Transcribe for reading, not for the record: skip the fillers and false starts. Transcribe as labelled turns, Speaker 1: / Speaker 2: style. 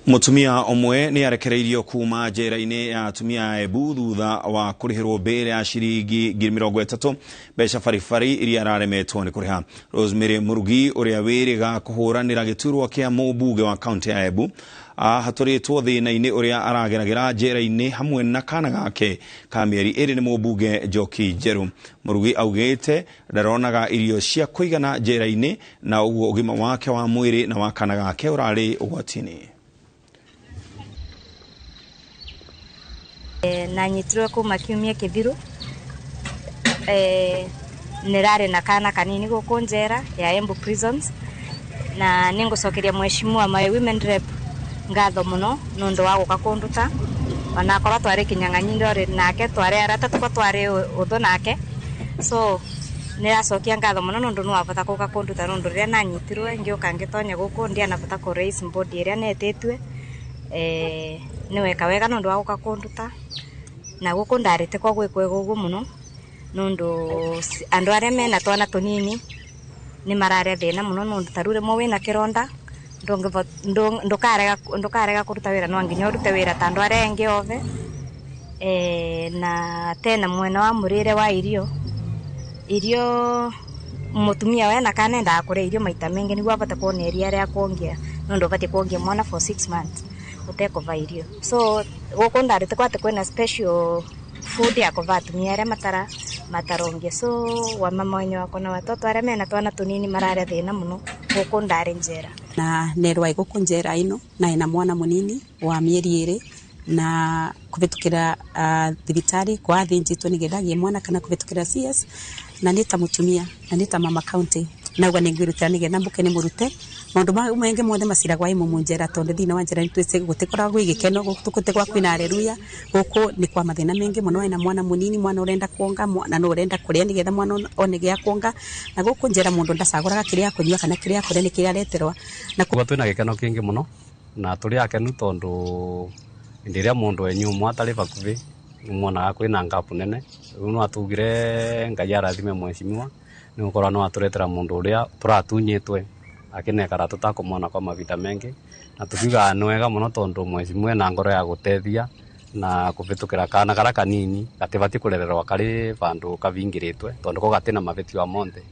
Speaker 1: Mutumia ũmwe nĩ arekereirio kuma njera-inĩ ya atumia a Embu thutha wa kũrĩhĩrwo bail ya ciringi 30,000, mbeca baribari iria araremetwo nĩ kũrĩha. Rosemary Murugi, ũrĩa wĩrĩga kũhũranĩra gĩturwa kĩa mũmbunge wa kaunti ya Embu, ahatũrĩtwo thĩna-inĩ ũrĩa arageragĩra njera-inĩ hamwe na kana gake ka mĩeri 2 nĩ mũmbunge Njoki Njerũ. Murugi augĩte ndaronaga irio cia kũigana njera-inĩ, na ũguo ũgima wake wa mwĩrĩ na wa kana gake ũrarĩ ũgwati-inĩ.
Speaker 2: Nanyitirwe kuma kiumia kithiru, nirari na kana kanini guku njera ya Embu Prisons, na ningucokeria mheshimiwa my women rep ngatho muno nundu wa guka kunduta, ona akorwo twari kinyang'anyi ndori nake, twari arata tuko twari uthu nake, so niracokia ngatho muno nundu ni wabata guka kunduta, nundu riria nanyitirwe ngiuka ngitonya guku ndianabata ku raise body iria netitwe. Ni weka wega nundu wa guka kunduta, na guku ndarite kwa gwikwega uguo muno nundu andu aria mena twana tunini ni mararia thina muno, nundu ta riu rimwe wina kironda ndukarega kuruta wira, no nginya urute wira ta andu aria engi othe. Na tena mwena wa murire wa irio, irio mutumia we na kana endaga kuria irio maita mengi niguo abote kuona iria ria kuongia, nundu ubatie kuongia mwana for 6 months utekũva irio. So guku ndarite kwate kwina special food ya kũva atumia aria matarongia, so wamama wenye wako na watoto aria mena twana tunini mararia thina muno guku ndari njera.
Speaker 3: Na nerwa guku njera ino na ina mwana munini wa mieri 2, na kuvitukira thibitari kwa thinjitwo nigetha agie mwana kana kuvitukira CS, na nita mutumia na nita mama county na uga ningwirutira nigetha mbuke ni murute maundu menge mothe maciragwa imu njera, tondu thiini wa njera nitwise gutikoragwo gwi gikeno, gutigwa kwina haleluya. Guku ni kwa mathina mengi muno, ena mwana munini, mwana urenda kuonga, na no urenda kuria nigetha mwana one gia kuonga, na guku njera mundu ndacaguraga kiria kunyua kana kiria kuria ni kiria areterwa. Na
Speaker 4: kuga twina gikeno kingi muno na turi akenu tondu hindi iria mundu enyu umwe atari bakubi mwonaga kwina ngapu nene. Riu no atugire Ngai arathime mheshimiwa ni gukorwo no aturetera mundu uria turatunyitwe akinekara tutakumwona kwa mavinda mengi, na tukiugaga ni wega muno tondu mheshimiwa ena ngoro ya gutethia na kuvitukira kana karia kanini gatibati kurererwa kari vandu kavingiritwe tondu ko gatina mavitio monthe.